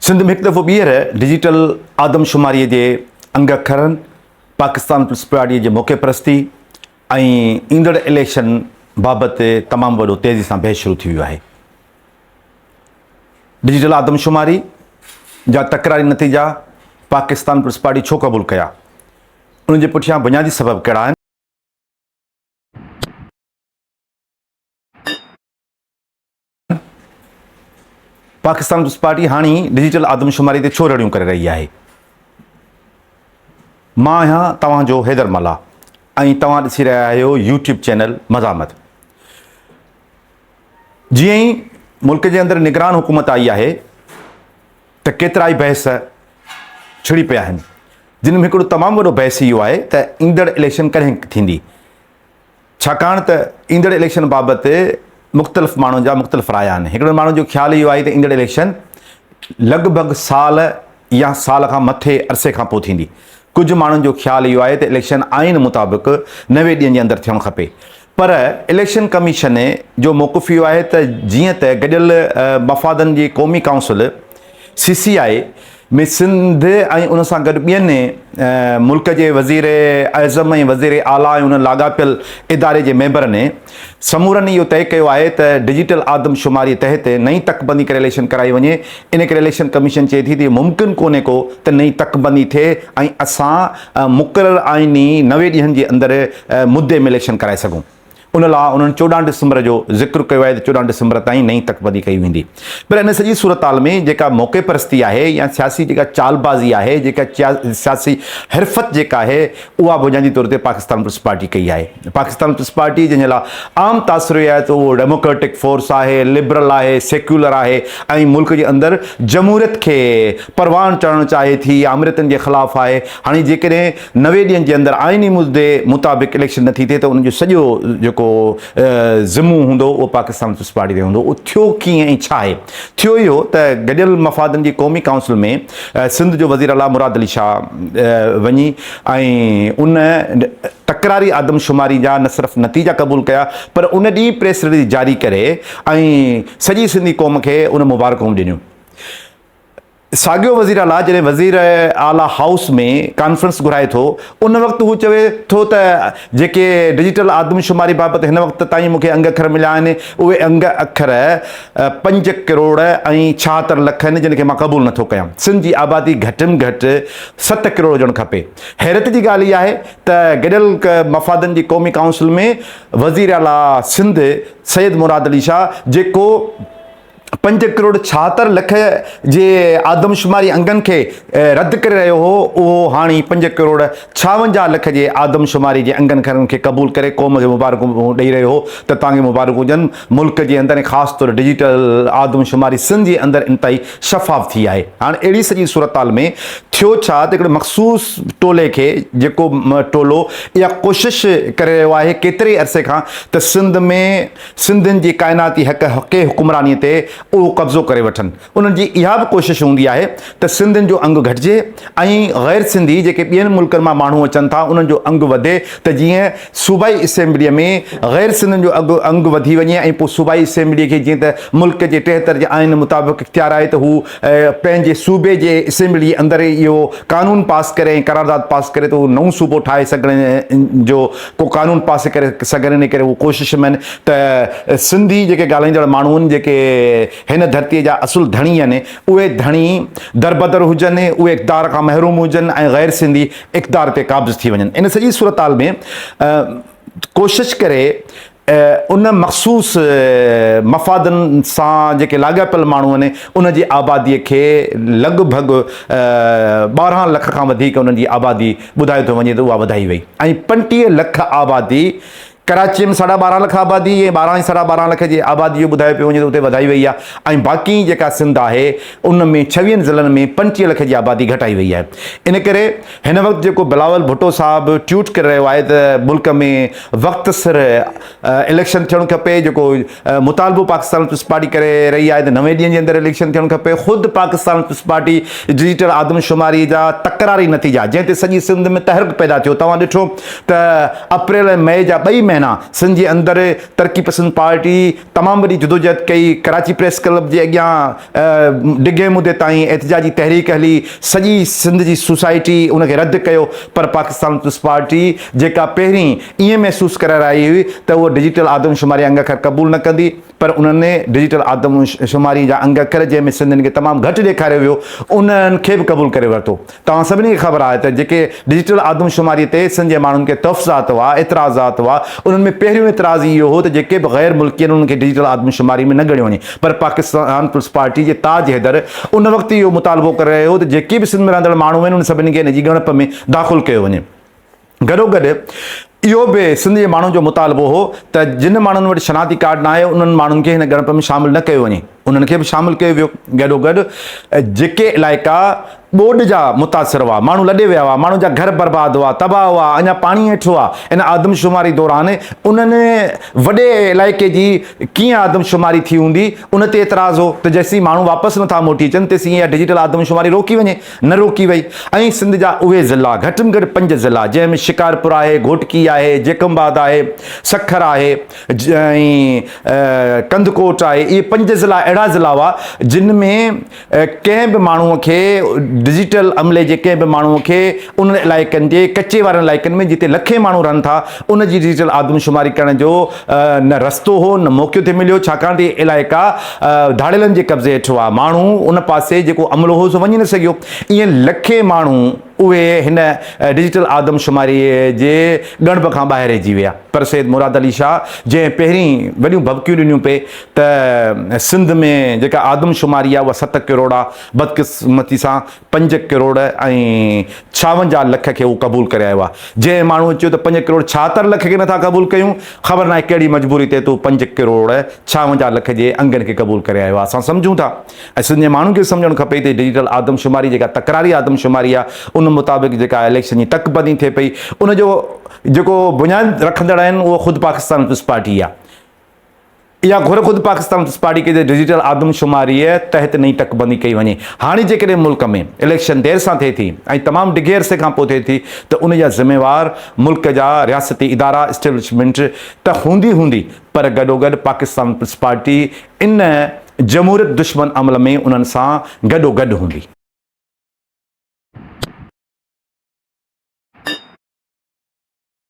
سنڌ ۾ هڪ دفعو ٻيهر ڊجيٽل آدمشماري جي انگ اکرن، پاڪستان پيپلز پارٽي جي موقعي پرستي ۽ ايندڙ اليڪشن بابت تمام وڏو تيزي سان بحث شروع ٿي ويو آهي. ڊجيٽل آدمشماري جا تڪراري نتيجا پاڪستان پيپلز پارٽي ڇو قبول ڪيا؟ ان جي پٺيان بنيادي سبب ڪهڙا آهن؟ پاڪستان پيپلز پارٽي هاڻي ڊجيٽل آدمشماري تي ڇو رڙيون ڪري رهي آهي؟ مان آهيان توهان جو حيدر ملاح ۽ توهان ڏسي رهيا آهيو يوٽيوب چينل مزاحمت. جيئن ئي ملڪ جي اندر نگران حڪومت آئي آهي ته ڪيترائي بحث ڇڙي پيا آهن جن ۾ هڪڙو تمام وڏو بحث اهو آهي ته ايندڙ اليڪشن ڪڏهن ٿيندي؟ ڇاڪاڻ ته ايندڙ اليڪشن بابت مختلف ماڻهن جا مختلف رايا آهن. هڪڙن ماڻهن جو خيال اهو آهي ته ايندڙ اليڪشن لڳ ڀڳ سال يا سال کان مٿي عرصي کان پوء ٿيندي. ڪجهه ماڻهن جو خيال اهو آهي ته اليڪشن آئين مطابق 90 ڏينهن جي اندر ٿيڻ کپي. پر اليڪشن ڪميشن جو موقف اهو آهي ته جيئن ته گڏيل مفادن جي قومي ڪائونسل، سي سي آء، ۾ سنڌ ۽ ان سان گڏ ٻين ملڪ جي وزير اعظم ۽ وزير اعليٰ ۽ ان لاڳاپيل اداري جي ميمبرن سمورن اهو طئي ڪيو آهي ته ڊجيٽل آدمشماري تحت نئين تڪبندي ڪري اليڪشن ڪرائي وڃي ان ڪري اليڪشن ڪميشن چئي ٿي ته اهو ممڪن ڪونهي ڪو ته نئين تڪبندي ٿئي ۽ اسان مقرر آئيني 90 ڏينهن جي اندر مدي ۾ اليڪشن ڪرائي سگهون. ان لاء انهن 14 ڊسمبر جو ذڪر ڪيو آهي ته 14 ڊسمبر تائين نئين تڪبندي ڪئي ويندي. پر ان سڄي صورتحال ۾ جيڪا موقعي پرستي آهي يا سياسي جيڪا چالبازي آهي، جيڪا سياسي حرفت جيڪا آهي اها بنيادي طور تي پاڪستان پيپلز پارٽي ڪئي آهي. پاڪستان پيپلز پارٽي جنهن جي لاء عام تاثر اهو آهي ته اهو ڊيموڪريٽڪ فورس آهي، لبرل آهي، سيڪيولر آهي ۽ ملڪ جي اندر جمهوريت کي پروان چڙهڻ چاهي ٿي، آمريتن جي خلاف آهي. هاڻي جيڪڏهن 90 ڏينهن جي اندر آئيني مدي مطابق اليڪشن نه ٿي ٿئي ته ان جو سڄو جيڪو ذمو هوندو اهو پاڪستان پيپلز پارٽي تي هوندو. اهو ٿيو ڪيئن ۽ ڇا آهي؟ ٿيو اهو ته گڏيل مفادن جي قومي ڪائونسل ۾ سنڌ جو وزير اعليٰ مراد علي شاهه وڃي ۽ ان تڪراري آدمشماري جا نه صرف نتيجا قبول ڪيا پر ان ڏينهن پريس رليز جاري ڪري ۽ سڄي سنڌي قوم کي ان مبارڪون ڏنيون. ساڳيو وزير اعليٰ جڏهن وزير اعليٰ هائوس ۾ ڪانفرنس گهرائي ٿو ان وقت هو چوي ٿو ته جيڪي ڊجيٽل آدمشماري بابت هن وقت تائين مون کي انگ اکر مليا آهن اهي انگ اکر 5 ڪروڙ ۽ 76 لک آهن جن کي مان قبول نٿو ڪيان سنڌ جي آبادي گهٽ م گهٽ 7 ڪروڙ هجڻ کپي حيرت جي ڳالهه اها آهي ته گڏيل مفادن جي قومي ڪائونسل ۾ وزير اعليٰ سنڌ سيد مراد علي شاهه جيڪو 5 ڪروڙ 76 لک جي آدمشماري انگن کي رد ڪري رهيو هو اهو هاڻي 5 ڪروڙ 56 لک جي آدمشماري جي انگن اکرن کي قبول ڪري قوم کي مبارڪون ڏئي رهيو هو ته توهان کي مبارڪون هجن ملڪ جي اندر ۽ خاص طور ڊجيٽل آدمشماري سنڌ جي اندر انتهائي شفاف ٿي آهي هاڻ اهڙي سڄي صورتحال ۾ ٿيو ڇا ته هڪڙي مخصوص ٽولي کي جيڪو ٽولو اها ڪوشش ڪري رهيو آهي ڪيتري عرصي کان ته سنڌ ۾ سنڌين جي ڪائناتي حق حق حڪمراني تي اهو قبضو ڪري وٺن. انهن جي اها به ڪوشش هوندي آهي ته سنڌين جو انگ گهٽجي ۽ غير سنڌي جيڪي ٻين ملڪن مان ماڻهو اچن ٿا انهن جو انگ وڌي ته جيئن صوبائي اسيمبليء ۾ غير سنڌين جو انگ وڌي وڃي ۽ پوء صوبائي اسيمبليء کي جيئن ته ملڪ جي 73 جي آئين مطابق اختيار آهي ته هو پنهنجي صوبي جي اسيمبلي اندر ئي اهو قانون پاس ڪري ۽ قرارداد پاس ڪري ته هو نئون صوبو ٺاهي سگهڻ جو ڪو قانون پاس ڪري سگهن ان ڪري هو ڪوشش ۾ آهن ته سنڌي جيڪي ڳالهائيندڙ ماڻهو آهن جيڪي هن ڌرتي جا اصل ڌڻي آهن اهي ڌڻي دربدر هجن اهي اقتدار کان محروم هجن ۽ غير سنڌي اقتدار تي قابض ٿي وڃن ان سڄي صورتحال ۾ ڪوشش ڪري ان مخصوص مفادن سان جيڪي لاڳاپيل ماڻهو آهن ان جي آبادي کي لڳ ڀڳ 12 لک کان وڌيڪ انهن جي آبادي ٻڌايو ٿو وڃي ته اها وڌائي وئي ۽ 35 لک آبادي ڪراچي ۾ ساڍا 12 لک آبادي ۽ 12 ۽ ساڍا 12 لک جي آبادي جو ٻڌايو پيو وڃي ته اتي وڌائي وئي آهي ۽ باقي جيڪا سنڌ آهي ان ۾ 26 ضلعن ۾ 35 لک جي آبادي گهٽائي وئي آهي ان ڪري هن وقت جيڪو بلاول ڀٽو صاحب ٽوئيٽ ڪري رهيو آهي ته ملڪ ۾ وقت سر اليڪشن ٿيڻ کپي جيڪو مطالبو پاڪستان پيپلز پارٽي ڪري رهي آهي ته 90 ڏينهن جي اندر اليڪشن ٿيڻ کپي خود پاڪستان پيپلز پارٽي ڊجيٽل آدمشماري جا تڪراري نتيجا جنهن تي سڄي سنڌ ۾ تحرڪ پيدا ٿيو توهان ڏٺو ته اپريل ۽ مئي جا ٻئي مهينا مهينا سنڌ جي اندر ترقي پسند پارٽي تمام وڏي جدوجهد ڪئي، ڪراچي پريس ڪلب جي اڳيان ڊگهي مدي تائين احتجاجي تحريڪ هلي، سڄي سنڌ جي سوسائٽي ان کي رد ڪيو پر پاڪستان پيپلز پارٽي جيڪا پهرين ائين محسوس ڪرائي رهي هئي ته اهو ڊجيٽل آدمشماري انگ اکر قبول نه ڪندي پر انهن ڊجيٽل آدمشماري جا انگ اکر جنهن ۾ سنڌين کي تمام گهٽ ڏيکاريو ويو انهن کي به قبول ڪري ورتو. توهان سڀني کي خبر آهي ته جيڪي ڊجيٽل آدمشماري تي سنڌ جي ماڻهن کي تحفظات هئا، اعتراضات هئا، انهن ۾ پهريون اعتراض ئي اهو هو ته جيڪي به غير ملڪي آهن انهن کي ڊجيٽل آدمشماري ۾ نه ڳڻيو وڃي پر پاڪستان پيپلز پارٽي جي تاج حيدر ان وقت ئي اهو مطالبو ڪري رهيو هو ته جيڪي به سنڌ ۾ رهندڙ ماڻهو آهن انهن سڀني کي ان جي ڳڻپ ۾ داخل ڪيو وڃي. گڏوگڏ اهو به سنڌ جي ماڻهن جو مطالبو هو ته جن ماڻهن وٽ شناختي ڪارڊ ناهي انهن ماڻهن کي هن ڳڻپ ۾ شامل نه ڪيو وڃي انهن کي به شامل ڪيو ويو گڏوگڏ جيڪي علائقا ٻوڏ جا متاثر هئا ماڻهو لڏي ويا هئا ماڻهن جا گهر برباد هئا تباهه هئا اڃا پاڻي هيٺ هئا ان آدمشماري دوران انهن وڏي علائقي جي ڪيئن آدمشماري ٿي هوندي ان تي اعتراض هو ته جيسين ماڻهو واپس نٿا موٽي اچن تيسين اها ڊجيٽل آدمشماري روڪي وڃي نه روڪي وئي ۽ سنڌ جا اهي ضلعا گهٽ ۾ گهٽ پنج ضلعا جنهن ۾ شڪارپور آهي، گهوٽڪي آهي، جيڪب آباد آهي، سکر آهي ۽ ڪنڌڪوٽ آهي اهي پنج ضلعا اهڙا ضلعا هئا جن ۾ ڪنهن به ماڻهو کي ڊجيٽل عملي جي ڪنهن به ماڻهو کي انهن علائقن جي ڪچي وارن علائقن ۾ جتي لکين ماڻهو رهن ٿا ان جي ڊجيٽل آدمشماري ڪرڻ جو نه رستو هو نه موقعو ٿي مليو ڇاڪاڻ ته اهي علائقا ڌاڙيلن جي قبضي هيٺ هئا ماڻهو ان پاسي جيڪو عملو هو سو وڃي نه سگهيو ائين لکين ماڻهو اهي هن ڊجيٽل آدمشماري جي ڳڻپ کان ٻاهر رهجي ويا پر سيد مراد علي شاهه جنهن پهرين وڏيون ڀڀڪيون ڏنيون پئي ته سنڌ ۾ جيڪا آدمشماري آهي اها ست ڪروڙ آهي بدقسمتي سان پنج ڪروڙ ۽ ڇاونجاهه لک کي هو قبول ڪري آيو آهي. جنهن ماڻهوء چيو ته پنج ڪروڙ ڇاهتر لک کي نٿا قبول ڪيون، خبر ناهي ڪهڙي مجبوري تي تون پنج ڪروڙ ڇاونجاهه لک جي انگن کي قبول ڪري آيو آهي. اسان سمجهون ٿا ۽ سنڌ جي ماڻهن کي به سمجهڻ کپي ته ڊجيٽل آدمشماري جيڪا تڪراري آدمشماري آهي ان مطابق جيڪا اليڪشن جي تڪبندي ٿئي پئي ان جو جيڪو بنياد رکندڙ آهن اهو خود پاڪستان پيپلز پارٽي آهي. اها گهر خود پاڪستان پيپلز پارٽي ڪئي ته ڊجيٽل آدمشماريء تحت نئين تڪبندي ڪئي وڃي. هاڻي جيڪڏهن ملڪ ۾ اليڪشن دير سان ٿئي ٿي ۽ تمام ڊگهي عرصي کان پوء ٿئي ٿي ته ان جا ذميوار ملڪ جا رياستي ادارا اسٽيبلشمينٽ ته هوندي هوندي پر گڏوگڏ پاڪستان پيپلز پارٽي ان جمهوريت دشمن عمل ۾ انهن سان گڏوگڏ هوندي.